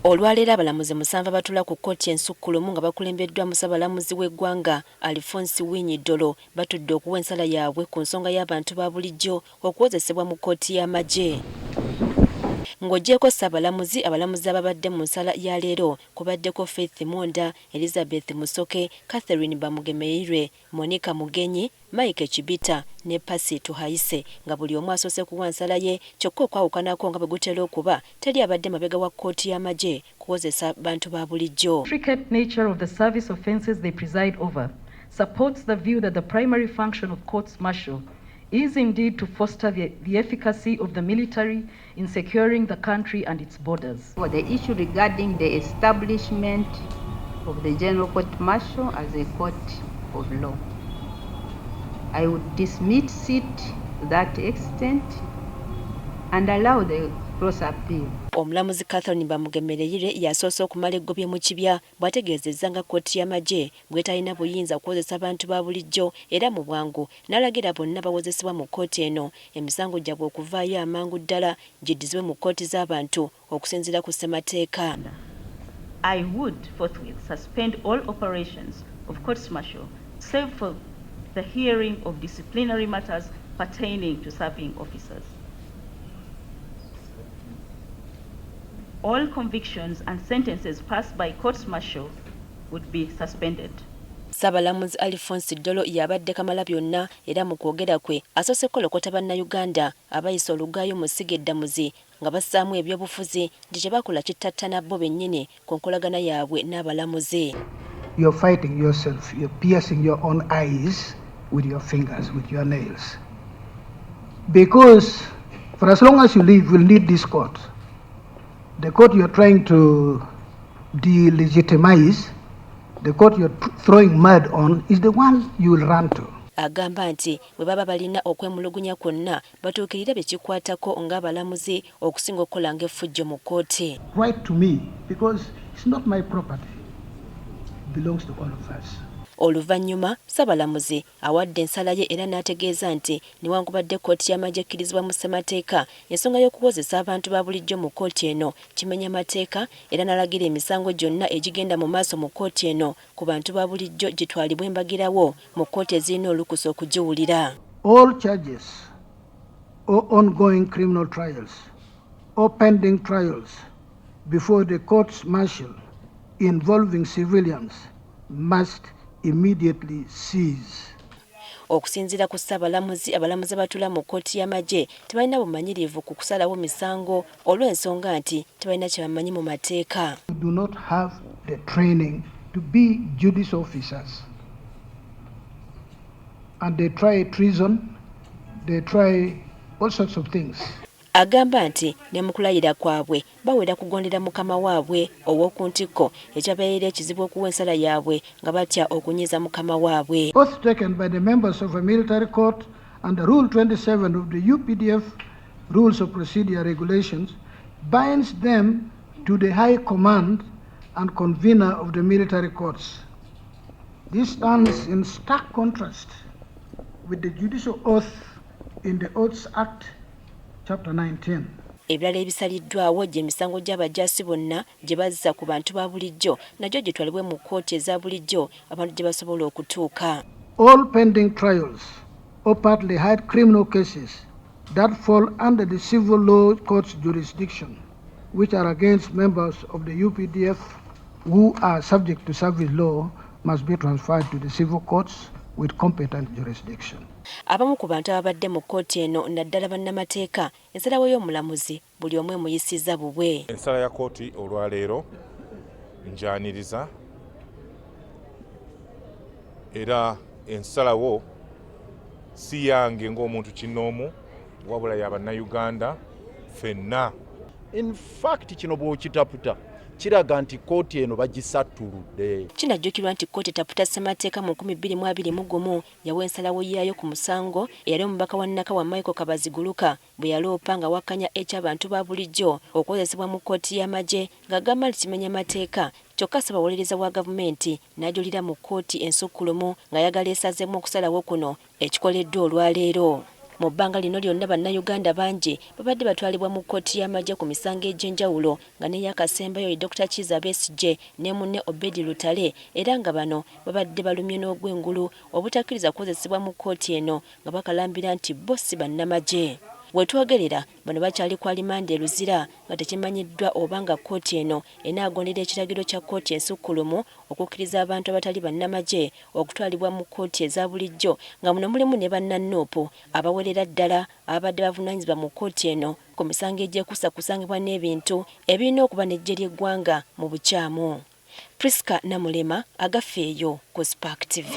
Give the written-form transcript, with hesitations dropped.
Olwaleero abalamuzi musanvu abatuula ku kkooti ensukkulumu nga bakulembeddwamu Ssabalamuzi w'eggwanga Alfonse Owiny Dollo batudde okuwa ensala yaabwe ku nsonga y'abantu ba bulijjo okuwozesebwa mu kkooti y'amagye. Ng'oggyeeko Ssabalamuzi, abalamuzi ababadde mu nsala ya leero kubaddeko Faith Mwonda, Elizabeth Musoke, Catherine Bamugemereirwe, Monica Mugenyi, Mike Chibita ne Percy Tuhaise nga buli omu asoose kuwa nsala ye kyokka okwawukanako nga bwe gutera okuba teri abadde mabega wa kkooti y'amagye kuwozesa bantu ba bulijjo. Intricate nature of the service offences they preside over supports the view that the primary function of courts martial is indeed to foster the efficacy of the military in securing the country and its borders. For the issue regarding the establishment of the General Court Martial as a court of law, I would dismiss it to that extent and allow the cross appeal. Omulamuzi Catherine Bamugemereire yasoose okumala eggobye mu kibya bw'ategeezezza nga kkooti y'amagye bw'etalina buyinza kuwozesa bantu ba bulijjo era mu bwangu n'alagira bonna bawozesebwa mu kkooti eno emisango gyabwe okuvaayo amangu ddala giddizibwe mu kkooti z'abantu okusinziira ku ssemateeka. I would forthwith suspend all operations of courts martial save for the hearing of disciplinary matters pertaining to serving officers. All convictions and sentences passed by courts martial would be suspended. Ssabalamuzi Alfonse Dollo y'abadde Kamalabyonna era mu kwogera kwe asoose kukolokota bannayuganda abayisa olugaayu mu ssiga eddamuzi nga bassaamu ebyobufuzi nti kye bakola kittattana bo bennyini ku nkolagana yaabwe n'abalamuzi. You're fighting yourself, you're piercing your own eyes with your fingers, with your nails. Because for as long as you live, you'll need this court. The court you're trying to delegitimize, the court you're throwing mud on, is the one you will run to. Agamba nti bwe baba balina okwemulugunya kwonna batuukirire be kikwatako ng'abalamuzi okusinga okukola ng'effujjo mu kkooti. Write to me because it's not my property. It belongs to all of us. Oluvannyuma Ssabalamuzi awadde ensala ye era n'ategeeza nti newankubadde kkooti y'amagye ekkirizibwa mu ssemateeka, ensonga y'okuwozesa abantu ba bulijjo mu kkooti eno kimenya mateeka era n'alagira emisango gyonna egigenda mu maaso mu kkooti eno ku bantu ba bulijjo gitwalibwe embagirawo mu kkooti ezirina olukusa okugiwulira. All charges or ongoing criminal trials or pending trials before the courts martial involving civilians must immediately cease. Okusinziira ku Ssabalamuzi, abalamuzi abatuula mu kkooti y'amagye tebalina bumanyirivu ku kusalawo misango olw'ensonga nti tebalina kye bamanyi mu mateeka. We do not have the training to be judicial officers. And they try treason, they try all sorts of things. Agamba nti ne mu kulayira kwabwe bawera kugondera mukama waabwe ow'oku ntikko ekyabeerera ekizibu okuwa ensala yaabwe nga batya okunyiiza mukama waabwe. Oath taken by the members of a military court under Rule 27 of the UPDF Rules of Procedure Regulations binds them to the High Command and convener of the military courts. This stands in stark contrast with the judicial oath in the Oaths Act, Chapter 19. Ebirala ebisaliddwawo gy'emisango gy'abajaasi bonna gye bazza ku bantu ba bulijjo nagyo gitwalibwe mu kkooti eza bulijjo abantu gye basobola okutuuka. All pending trials or partly heard criminal cases that fall under the civil law court's jurisdiction, which are against members of the UPDF who are subject to service law, must be transferred to the civil courts with competent jurisdiction. Abamu ku bantu ababadde mu kkooti eno naddala bannamateeka ensalawo y'omulamuzi buli omu emuyisizza bubwe. Ensala ya kkooti olwaleero njaniriza era ensalawo si yange ng'omuntu kinnoomu wabula ya bannayuganda ffenna. In fact kino bw'okitaputa kiraga nti kkooti eno bagisattuludde. Kinajjukirwa nti kkooti etaputa ssemateeka mu 2021 yawa ensalawo yaayo ku musango eyali omubaka wa Nakawa Michael Kabaziguluka bwe yaloopa nga wakkanya eky'abantu ba bulijjo okukozesebwa mu kkooti y'amagye ng'agamba nti kimenya mateeka kyokka ssabawolereza wa gavumenti n'ajulira mu kkooti ensukkulumu ng'ayagala esazeemu okusalawo kuno ekikoleddwa olwaleero. Mu bbanga lino lyonna Bannayuganda bangi babadde batwalibwa mu kkooti y'amagye ku misango egy'enjawulo nga n'eyakasembayo ye Dokita Kiiza Besigye ne munne Obedi Lutale era nga bano babadde balumye n'ogw'engulu obutakkiriza kuwozesebwa mu kkooti eno nga bakalambira nti bo si bannamagye. Wetwogerera bano bakyali ku alimanda e Luzira nga tekimanyiddwa oba nga kkooti eno enaagondera ekiragiro kya kkooti ensukkulumu okukkiriza abantu abatali bannamagye okutwalibwa mu kkooti eza bulijjo nga muno mulimu ne banna Nup abawerera ddala ababadde bavunaanyizibwa mu kkooti eno ku misango egyekuusa ku kusangibwa n'ebintu ebirina okuba n'eggye ly'eggwanga mu bukyamu. Prisca Namulema, Agafeeyo ku Spark TV.